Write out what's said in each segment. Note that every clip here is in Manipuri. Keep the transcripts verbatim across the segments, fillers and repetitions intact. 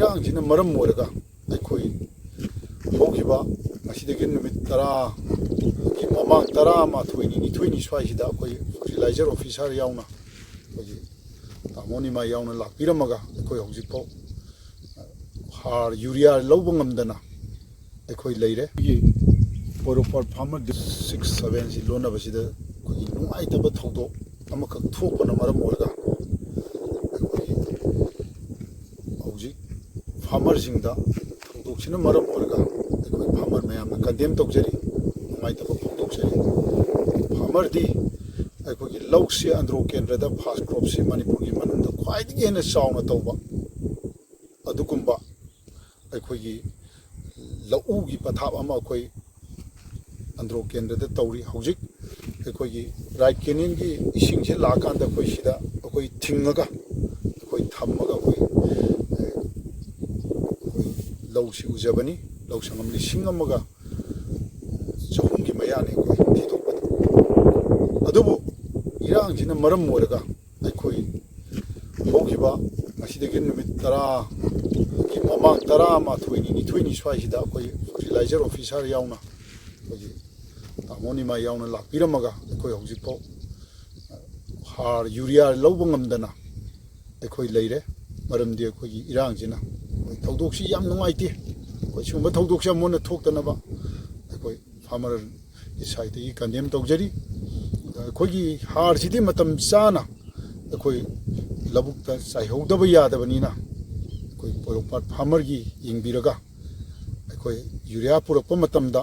ꯏꯔꯥꯡꯁꯤꯅ ꯃꯔꯝ ꯑꯣꯏꯔꯒ ꯑꯩꯈꯣꯏ ꯍꯧꯈꯤꯕ ꯉꯁꯤꯗꯒꯤ ꯅꯨꯃꯤꯠ ꯇꯔꯥꯒꯤ ꯃꯃꯥꯡ, ꯇꯔꯥꯃꯥꯊꯣꯏꯅꯤ, ꯅꯤꯊꯣꯏꯅꯤ ꯁ꯭ꯋꯥꯏꯁꯤꯗ ꯑꯩꯈꯣꯏ fertilizer officer ꯌꯥꯎꯅ, ꯑꯩꯈꯣꯏꯒꯤ ꯇꯥꯃꯣ ꯅꯤꯃꯥꯏ ꯌꯥꯎꯅ ꯂꯥꯛꯄꯤꯔꯝꯃꯒ ꯑꯩꯈꯣꯏ ꯍꯧꯖꯤꯛꯐꯥꯎ ꯍꯥꯔ, ꯌꯨꯔꯤꯌꯥ ꯂꯧꯕ ꯉꯝꯗꯅ ꯑꯩꯈꯣꯏ ꯂꯩꯔꯦ꯫ ꯑꯩꯈꯣꯏꯒꯤ ꯄꯣꯔꯣꯝꯄꯥꯠ farmer six seven ꯁꯤ ꯂꯣꯟꯅꯕꯁꯤꯗ ꯑꯩꯈꯣꯏꯒꯤ ꯅꯨꯡꯉꯥꯏꯇꯕ ꯊꯧꯗꯣꯛ ꯑꯃꯈꯛ ꯊꯣꯛꯄꯅ ꯃꯔꯝ ꯑꯣꯏꯔꯒ ꯑꯩꯈꯣꯏꯒꯤ ꯍꯧꯖꯤꯛ farmerꯁꯤꯡꯗ, ꯊꯧꯗꯣꯛꯁꯤꯅ ꯃꯔꯝ ꯑꯣꯏꯔꯒ ꯑꯩꯈꯣꯏ farmer ꯃꯌꯥꯝꯅ condemn ꯇꯧꯖꯔꯤ, ꯅꯨꯡꯉꯥꯏꯇꯕ ꯐꯣꯡꯗꯣꯛꯆꯔꯤ꯫ Farmerꯗꯤ ꯑꯩꯈꯣꯏꯒꯤ ꯂꯧꯁꯤ ꯑꯟꯗ꯭ꯔꯣ ꯀꯦꯟꯗ꯭ꯔꯗ first cropꯁꯤ ꯃꯅꯤꯄꯨꯔꯒꯤ ꯃꯅꯨꯡꯗ ꯈ꯭ꯋꯥꯏꯗꯒꯤ ꯍꯦꯟꯅ ꯆꯥꯎꯅ ꯇꯧꯕ ꯑꯗꯨꯒꯨꯝꯕ ꯑꯩꯈꯣꯏꯒꯤ ꯂꯧꯎꯒꯤ ꯄꯊꯥꯞ ꯑꯃ ꯑꯩꯈꯣꯏ ꯑꯟꯗ꯭ꯔꯣ ꯀꯦꯟꯗ꯭ꯔꯗ ꯇꯧꯔꯤ꯫ ꯍꯧꯖꯤꯛ ꯑꯩꯈꯣꯏꯒꯤ ꯔꯥꯏꯠ ꯀꯦꯅꯦꯜꯒꯤ ꯏꯁꯤꯡꯁꯦ ꯂꯥꯛꯑꯀꯥꯟꯗ ꯑꯩꯈꯣꯏ ꯁꯤꯗ ꯑꯩꯈꯣꯏ ꯊꯤꯡꯉꯒ, ꯑꯩꯈꯣꯏ ꯊꯝꯃꯒ ꯑꯩꯈꯣꯏ, ꯑꯦ, ꯑꯩꯈꯣꯏ ꯂꯧꯁꯤ ꯎꯖꯕꯅꯤ꯫ ꯂꯧ ꯁꯪꯉꯝ ꯂꯤꯁꯤꯡ ꯑꯃꯒ ꯆꯍꯨꯝꯒꯤ ꯃꯌꯥꯅꯤ ꯑꯩꯈꯣꯏ ꯊꯤꯗꯣꯛꯄꯗ꯫ ꯑꯗꯨꯕꯨ ꯏꯔꯥꯡꯁꯤꯅ ꯃꯔꯝ ꯑꯣꯏꯔꯒ ꯑꯩꯈꯣꯏ ꯍꯧꯈꯤꯕ ꯉꯁꯤꯗꯒꯤ ꯅꯨꯃꯤꯠ ꯇꯔꯥꯒꯤ ꯃꯃꯥꯡ, ꯇꯔꯥꯃꯥꯊꯣꯏꯅꯤ, ꯅꯤꯊꯣꯏꯅꯤ ꯁ꯭ꯋꯥꯏꯁꯤꯗ ꯑꯩꯈꯣꯏ fertilizer officer ꯌꯥꯎꯅ ꯑꯩꯈꯣꯏꯒꯤ ꯇꯥꯃꯣ ꯅꯤꯃꯥꯏ ꯌꯥꯎꯅ ꯂꯥꯛꯄꯤꯔꯝꯃꯒ ꯑꯩꯈꯣꯏ ꯍꯧꯖꯤꯛꯐꯥꯎ ꯍꯥꯔ, ꯌꯨꯔꯤꯌꯥ ꯂꯧꯕ ꯉꯝꯗꯅ ꯑꯩꯈꯣꯏ ꯂꯩꯔꯦ꯫ ꯃꯔꯝꯗꯤ ꯑꯩꯈꯣꯏꯒꯤ ꯏꯔꯥꯡꯁꯤꯅ ꯑꯩꯈꯣꯏ ꯊꯧꯗꯣꯛꯁꯤ ꯌꯥꯝ ꯅꯨꯡꯉꯥꯏꯇꯦ꯫ ꯑꯩꯈꯣꯏ ꯁꯤꯒꯨꯝꯕ ꯊꯧꯗꯣꯛꯁꯤ ꯑꯃꯨꯛ ꯍꯟꯅ ꯊꯣꯛꯇꯅꯕ ꯑꯩꯈꯣꯏ farmerꯒꯤ sideꯇꯒꯤ condemn ꯇꯧꯖꯔꯤ꯫ ꯑꯗ ꯑꯩꯈꯣꯏꯒꯤ ꯍꯥꯔꯁꯤꯗꯤ ꯃꯇꯝ ꯆꯥꯅ ꯑꯩꯈꯣꯏ ꯂꯧꯕꯨꯛꯇ ꯆꯥꯏꯍꯧꯗꯕ ꯌꯥꯗꯕꯅꯤꯅ ꯑꯩꯈꯣꯏ ꯄꯣꯔꯣꯝꯄꯥꯠ farmerꯒꯤ ꯌꯦꯡꯕꯤꯔꯒ ꯑꯩꯈꯣꯏ ꯌꯨꯔꯤꯌꯥ ꯄꯨꯔꯛꯄ ꯃꯇꯝꯗ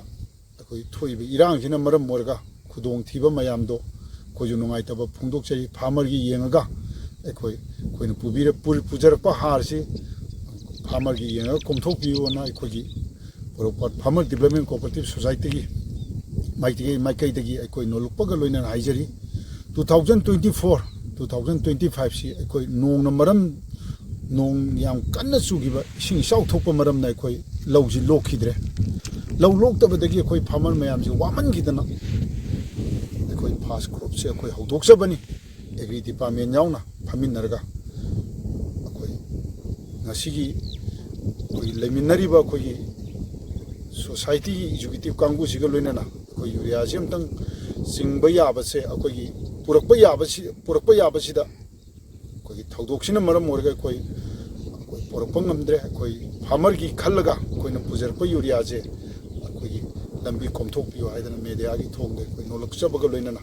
ꯑꯩꯈꯣꯏ ꯊꯣꯛꯏꯕ ꯏꯔꯥꯡꯁꯤꯅ ꯃꯔꯝ ꯑꯣꯏꯔꯒ ꯈꯨꯗꯣꯡꯊꯤꯕ ꯃꯌꯥꯝꯗꯣ ꯑꯩꯈꯣꯏꯁꯨ ꯅꯨꯡꯉꯥꯏꯇꯕ ꯐꯣꯡꯗꯣꯛꯆꯔꯤ꯫ Farmerꯒꯤ ꯌꯦꯡꯉꯒ ꯑꯩꯈꯣꯏ, ꯑꯩꯈꯣꯏꯅ ꯄꯨꯕꯤꯔ-, ꯄꯨ-, ꯄꯨꯖꯔꯛꯄ ꯍꯥꯔꯁꯤ farmerꯒꯤ ꯌꯦꯡꯉꯒ ꯀꯣꯝꯊꯣꯛꯄꯤꯌꯨꯅ ꯑꯩꯈꯣꯏꯒꯤ ꯄꯣꯔꯣꯝꯄꯥꯠ Farmer Development Cooperative Societyꯒꯤ ꯃꯥꯏꯀꯩ-, ꯃꯥꯏꯀꯩꯗꯒꯤ ꯑꯩꯈꯣꯏ ꯅꯣꯜꯂꯨꯛꯄꯒ ꯂꯣꯏꯅꯅ ꯍꯥꯏꯖꯔꯤ꯫ Two thousand twenty four, two thousand twenty fiveꯁꯤ ꯑꯩꯈꯣꯏ ꯅꯣꯡꯅ ꯃꯔꯝ, ꯅꯣꯡ ꯌꯥꯝ ꯀꯟꯅ ꯆꯨꯈꯤꯕ, ꯏꯁꯤꯡ ꯏꯆꯥꯎ ꯊꯣꯛꯄ ꯃꯔꯝꯅ ꯑꯩꯈꯣꯏ ꯂꯧꯁꯤ ꯂꯣꯛꯈꯤꯗ꯭ꯔꯦ꯫ ꯂꯧ ꯂꯣꯛꯇꯕꯗꯒꯤ ꯑꯩꯈꯣꯏ farmer ꯃꯌꯥꯝꯁꯤ ꯋꯥꯃꯟꯈꯤꯗꯅ ꯑꯩꯈꯣꯏ first cropꯁꯦ ꯑꯩꯈꯣꯏ ꯍꯧꯗꯣꯛꯆꯕꯅꯤ꯫ Agri department ꯌꯥꯎꯅ ꯐꯝꯃꯤꯟꯅꯔꯒ ꯑꯩꯈꯣꯏ ꯉꯁꯤꯒꯤ ꯑꯩꯈꯣꯏꯒꯤ ꯂꯩꯃꯤꯟꯅꯔꯤꯕ ꯑꯩꯈꯣꯏꯒꯤ ꯁꯣꯁꯥꯏꯇꯤꯒꯤ ꯑꯦꯛꯖꯤꯀ꯭ꯌꯨꯇꯤꯚ ꯀꯥꯡꯕꯨꯁꯤꯒ ꯂꯣꯏꯅꯅ ꯑꯩꯈꯣꯏ ꯌꯨꯔꯤꯌꯥꯁꯤ ꯑꯃꯇꯪ ꯆꯤꯡꯕ ꯌꯥꯕꯁꯦ, ꯑꯩꯈꯣꯏꯒꯤ ꯄꯨꯔꯛꯄ ꯌꯥꯕꯁꯤ, ꯄꯨꯔꯛꯄ ꯌꯥꯕꯁꯤꯗ ꯑꯩꯈꯣꯏꯒꯤ ꯊꯧꯗꯣꯛꯁꯤꯅ ꯃꯔꯝ ꯑꯣꯏꯔꯒ ꯑꯩꯈꯣꯏ, ꯑꯩꯈꯣꯏ ꯄꯨꯔꯛꯄ ꯉꯝꯗ꯭ꯔꯦ꯫ ꯑꯩꯈꯣꯏ ꯐꯥꯔꯃꯔꯒꯤ ꯈꯜꯂꯒ ꯑꯩꯈꯣꯏꯅ ꯄꯨꯖꯔꯛꯄ ꯌꯨꯔꯤꯌꯥꯁꯦ ꯑꯩꯈꯣꯏꯒꯤ ꯂꯝꯕꯤ ꯀꯣꯝꯊꯣꯛꯄꯤꯌꯨ ꯍꯥꯏꯗꯅ ꯃꯦꯗꯤꯌꯥꯒꯤ ꯊꯣꯡꯗ ꯑꯩꯈꯣꯏ ꯅꯣꯜꯂꯛꯆꯕꯒ ꯂꯣꯏꯅꯅ